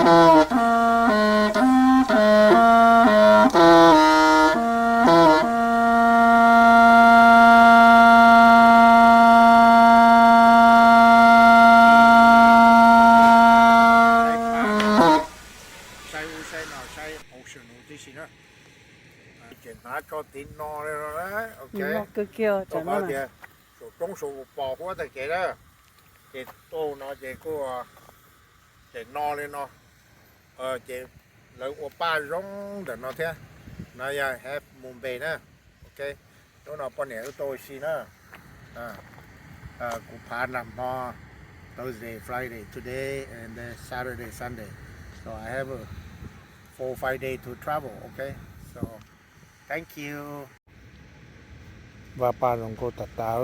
Saib ub saib no, saib ocean tib si na. Ces hnav tso tiv no li no, ok. Noj kawg kiag. Tau qhov tias saum roob saum pos huab tag kev na, ces tuaj no ces kuj ces no li no. Ces lawv ua paj zoo ntawm no thiab. No yog Half Moon Bay na. Ok, hnub no poj niam wb tuaj ua si na. Kuv phav nag hmo, Thursday, Friday, today, and then Saturday, Sunday. So I have a four, five day to travel, okay? So, thank you. Vaj paj zoo nkauj tas tas.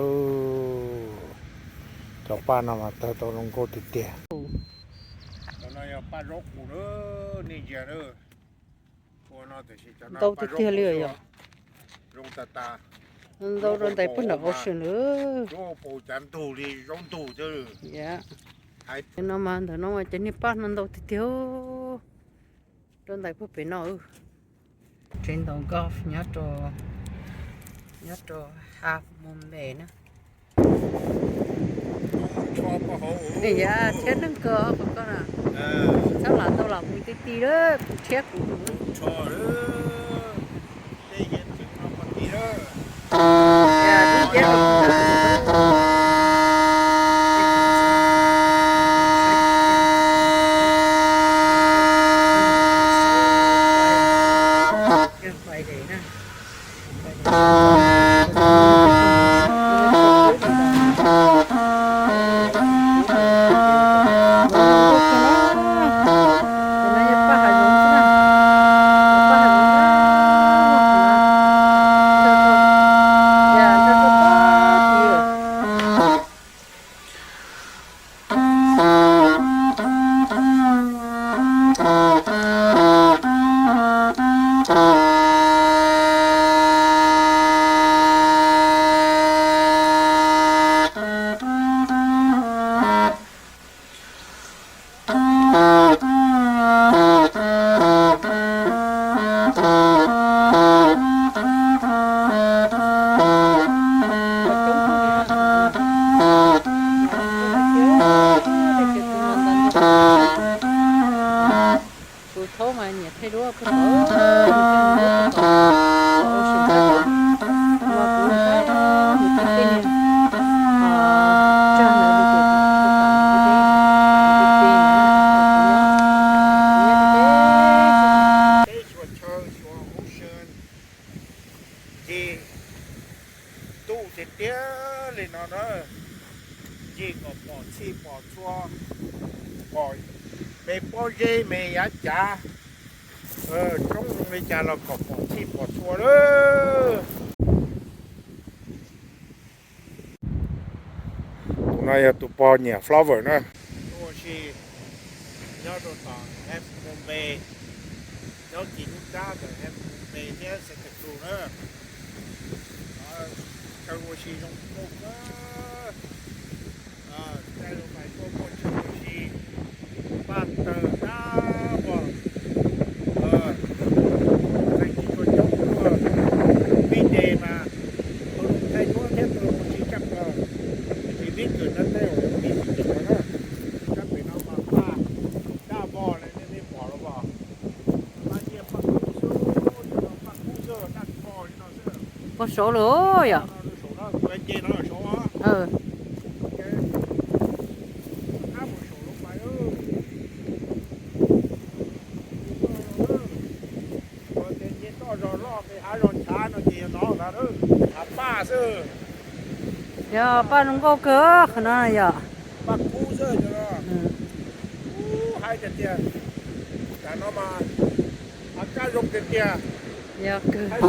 Cov paj no mas tawg tau zoo nkauj tiag tiag. Cov no yog paj zaub qus na, nej ntsia na. Ua no tiam sis cov no ntau tiag tiag li yog. Zoo tas tas. Ntau rau ntais puag nram ocean lawm. Zoo pau cav ntug li zaub ntug xwb. Yam, no mas ntawm no mas cov niag paj no ntau tiag tiag. Rau ntais puag pem no. Tsev ntaus golf nyob rau, nyob rau Half Moon Bay na. Yam, tshiab neeg kawg qhov koj na. Txhob lam tau lam mus ti ti lawm, kuv tshiab kuv mus. Tus thaub mas nyiam thaij duab kawg nkaus, mas kuv mus thaij mus thaij tej niag tsag ntawd li ces kuv tau tam mus ua deb ua deb ua deb na, kuv nyob, kuv nyob deb deb xwb. Teb xyuas chaw xyuas ocean, ncig ntuj tiag tiag li no na, ncig kom pom txhij pom txhua, pom me pob zeb me yav cav, roob zoo li cas los kom pom txhij pom txhua lawm. Tus no yog tus pog nyiam flower na. Tuaj ua si nyob rau tom Half Moon Bay, nyob kis lub nrab ntawm Half Moon Bay thiab Santa Cruz na. Chaw ua si zoo nkauj kawg. Caij loo pais tuaj muaj chaw ua si, paj tawg dab vog, thaij tsis tshua coob tuaj, peb ces mas tus zoo thaij duab thiab tus zoo ua si tshaj plaws, tab sis peb kawm no tej zaum peb tsis kawm no na. Sab pem no mas paj dab vog li nej pom los as. Paj kub xwb, paj kub xwb, dab vog li no xwb. Paj saud lawm yom. Nce toj zog loj, nce hav zog chav no ces yog no ntag, hav paj xwb. Yog paj zoo nkauj kawg qhov no yom. Paj kub xwb cov no. Kub hais tiag tiag. Tam no mas hav kab zoo tiag tiag. Yog kawg.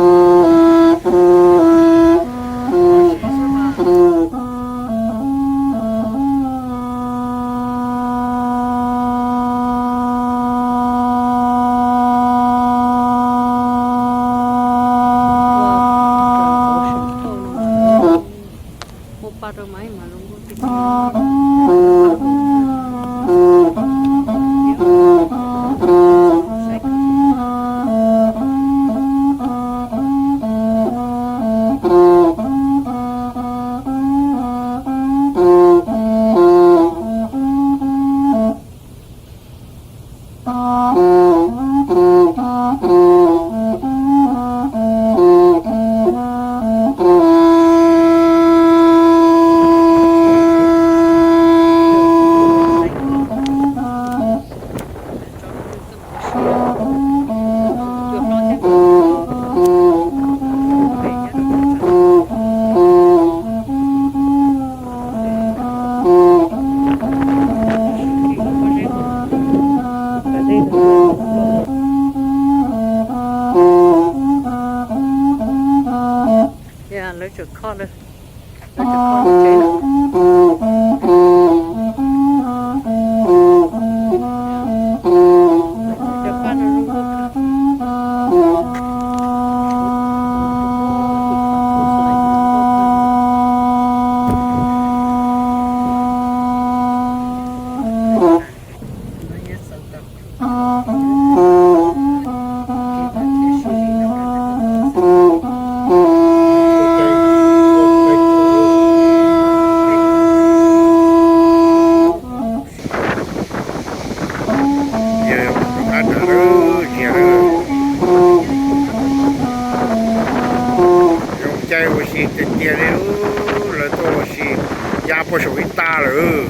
Muaj paj rau maiv mas zoo nkauj tiag tiag. Lawv tseem kho lawm, lawv tseem kho lub tsev na. Yog mus rov qab nram lawm, tsis yog lawm. Zoo caij ua si tiag tiag li lub, lawv tuaj ua si ya puag saum ib tag lawm,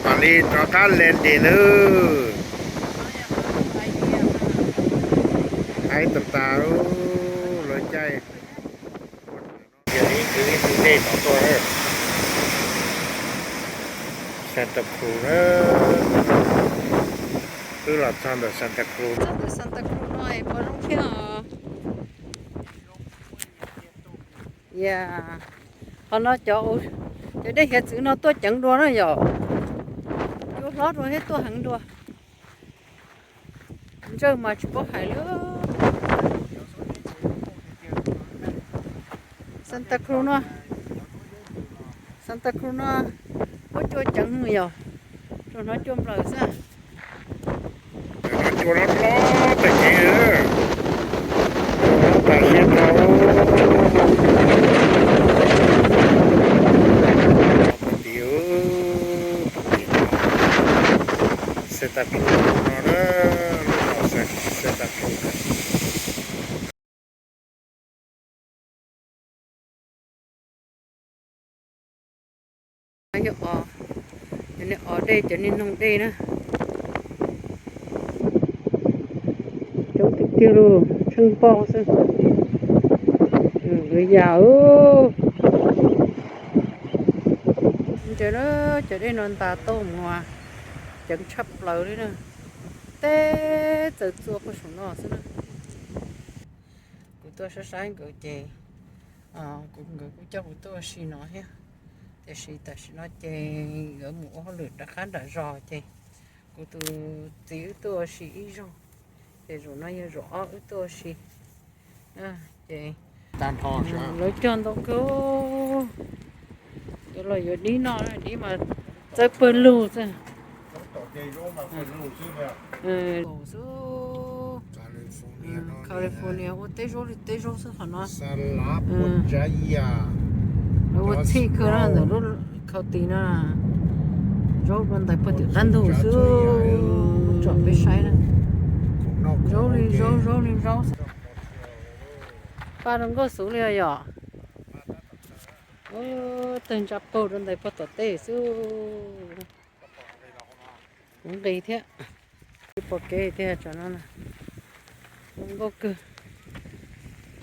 mam li rov qab landing nawb. Haib tas tas lub lawv caij. Yog ib kwv ib tug dej no tuaj, Santa Cruz na. Wb los txog ntawm Santa Cruz. Txog ntawm Santa Cruz no es puas zoo thiab os? Yog, qhov no cov, cov dej hiav txwv no tuaj ceev dua na yom. Cua hlob dua thiab tuaj heev dua. Ntsawj mas tsis paub hais li. Santa Cruz no, Santa Cruz no muab cua ceev yom, tsuas hnov cua nplawm xwb. Cua hlob hlob tag kev, hlob tas siab rau. Pem Santa Cruz no na, lub no Santa Cruz. Yog os, cov niag os dej, cov niag noog dej na. Coob tiag tiag li, tsheej npoj xwb. Lawv yam, ntshe cov dej no ntas tau mus ceev tshaj plaws li na. Teb txawm txua puag saum no xwb na. Kuv tuaj saib saib nkawd ces, kuv, nkawd kuj coj kuv tuaj ua si no thiab, tiam sis tam sim no ces nkawd mus ua hauj lwm rov qab nram zos ces kuv tus txiv wb tuaj ua si ib zaug, ces zaum no yog zaum ob wb tuaj ua si. Ces lawv cog ntau kawg, yuav los yuav dib noj, dib mas txawb pawg lug xwb. California ua teb zaub li teb zaub xwb qhov no. Ua txhij kawg na ntawm lub khaus tis no. Zaub dua ntais puag tim qab ntug xwb, tsom peb saib na. Zaub li zaub, zaub li zaub xwb. Paj zoo nkauj xwb li yom. Tawg ntsa paug rau ntais puag tom tej xwb. Kuv nqis thiab. Tsis pom kev tiag tsam no na. Zoo nkauj kawg.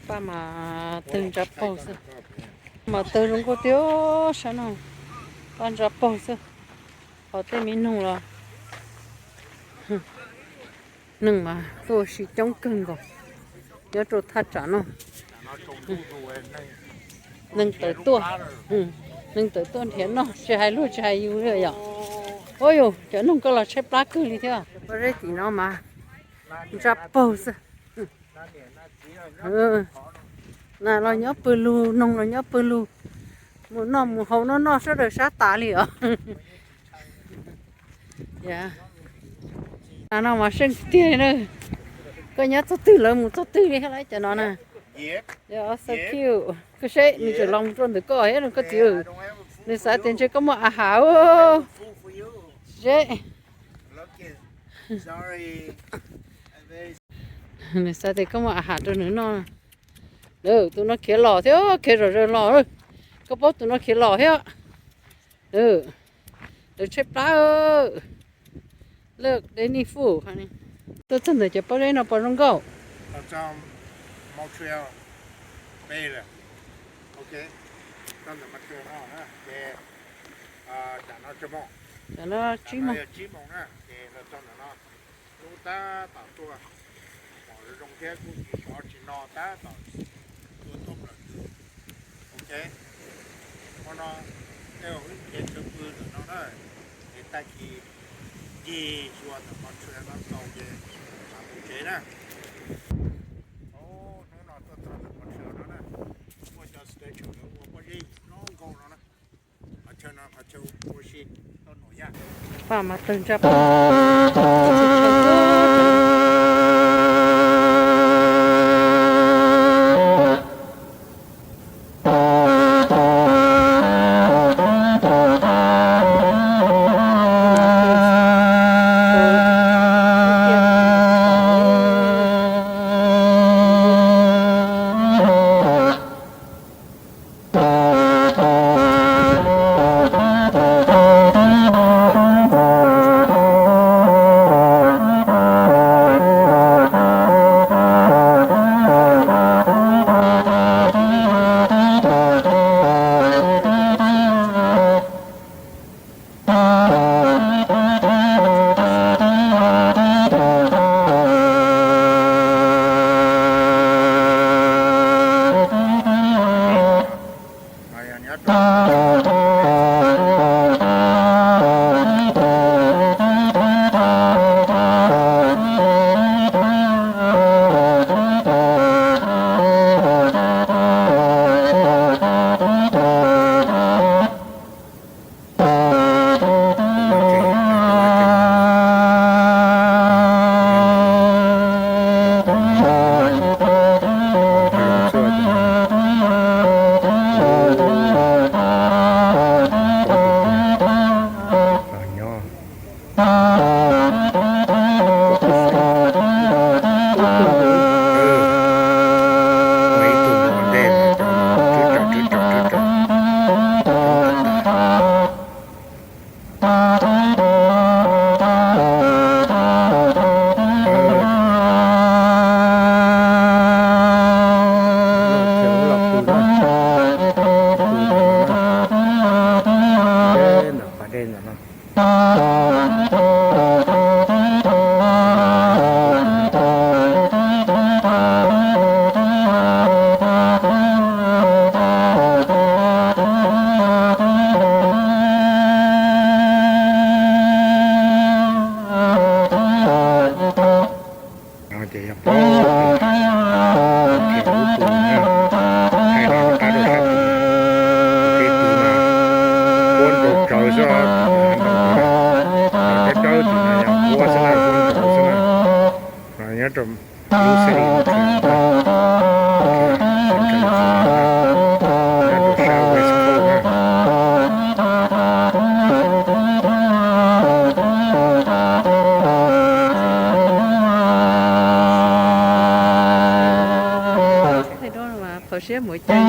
Paj mas tawg ntsa paug xwb. Mas tawg zoo nkauj tiag sab no. Paj ntsa paug xwb. Qhov tej me noog los, neeg mas tuaj ua si coob kawg nkaus nyob rau thaj tsam no. Neeg tawm tuaj, neeg tawm tuaj nrhiav noj tsis hais luag tsis hais yus li yom. Ua yus cov noog koj los tshaib plab kawg li thiab. Pob zeb tim no mas ntsa paug xwb. Na los nyob pw lug, noog los nyob pw lug, mus noj mus haus noj noj sawv daws sab tas li os. Na no mas seej tiag na. Koj nyob txog twg lawv mus txog twg li thiab lawv cov no na. So cute. Koj seb nws tseem los mus rau ntawm koj thiab no koj txiv. Nws xav tias ntshe koj muaj a hav. Seb. Nws xav tias koj muab a has rau nws noj. Lawm, tus no khiav los thiab, khiav zom zaws los. Koj paub tus no khiav los thiab. Lawv tshaib plab. Lawm, dej nij fuj. Tuaj txog ntawm cov pob zeb no puas zoo nkauj? Montreal Bay lawm. Ok, txog ntawm Montreal no na, ces tam no tsib moos, tam no tsib moos na, ces los txog ntawm no, lub tab tom tuaj, pom zoo zoo thiab kuj tsis sov tsis no tab tom tuaj thoob plaws twg. Ok, hmo no tej zaum wb nce chaw pw ntawm no na, ces tag kis ncig xyuas ntawm Montreal no txaus ces mam mus tsev na. Hnub no tuaj txog ntawm Montreal no na, muaj cov statue lawv ua pob zeb zoo nkauj no na. Qhov chaw no qhov chaw ua si tau num yaj. Paj mas tawg ntsa paj. Ces yog pab tus na, thaij rov qab rau sab tim, tej tus mas puab nrau tsawv xwb, peb dawb tim no yog puab xwb na, puab nrau xwb na. Nyob rau lub xab li nyob rau sab West Coast na. Qhov siab mus caij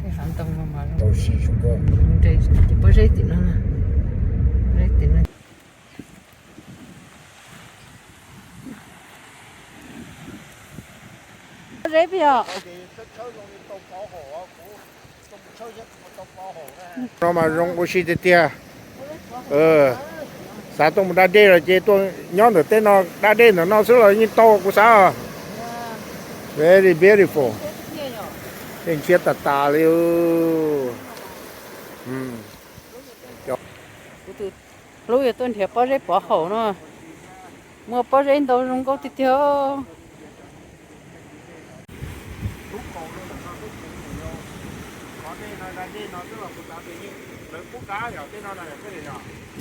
Tej qhov ntoo no mas tau si zoo nkauj, nres ces pob zeb tim no na, pob zeb tim no. Pob zeb peb yog. No mas zoo ua si tiag tiag. Xav tuaj mus da dej los ces tuaj nyob ntawm tej no, da dej ntawm no xwb los yeej tau kuv xav. Very beautiful. Dej ntshiab tas tas li. Kuv tus hlub yuav tuaj nrhiav pob zeb pov haum no. Muaj pob zeb ntau zoo nkauj tiag tiag.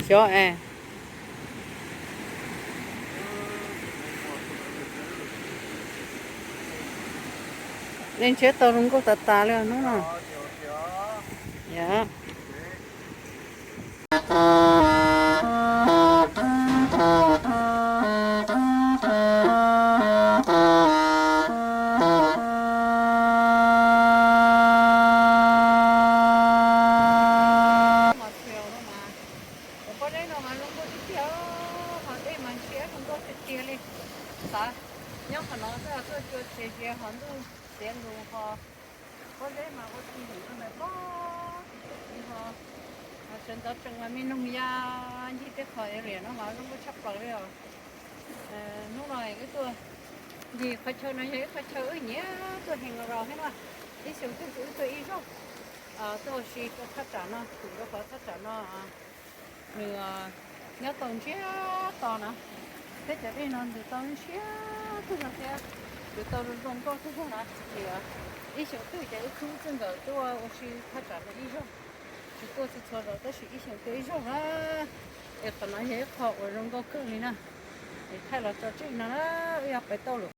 Xyov es. Dej ntshiab tau zoo nkauj tas tas li hnub no. Pob zeb no mas zoo nkauj tiag tiag, ho dej mas ntshiab zoo nkauj tiag tiag li. Xav nyob qhov no xwb, tuaj cua txias zias ho ntuj xiav lus ho pob zeb mas ua tsis hum rau ntawm pob tib ho. Sawv ntxov tsees mas me noog ya ncig tej qhov area no mas zoo nkauj tshaj plaws li os. Hnub no wb tuaj ncig qhov chaw no yog ib qhov chaw wb nyiam tuaj hang around thiab no. Ib xyoo twg wb tuaj ib zaug, tuaj ua si rau thaj tsam no, tus rau qhov thaj tsam no nws nyob tau ntsiag to na, thiab cov dej no ntws tau ntsiag tag zog thiab, ntws tau zoo zoo nkauj tag zog na. Ces ib xyoo twg ces wb khwv txij nkawm tuaj ua si thaj tsam no ib zaug, tsis tuaj txhua txhua zaus tab sis ib xyoo tuaj ib zaug na. Es qhov no yog ib qho uas zoo nkauj kawg li na. Es thaij los tso tseg no na, wb yuav pais tauj lawm.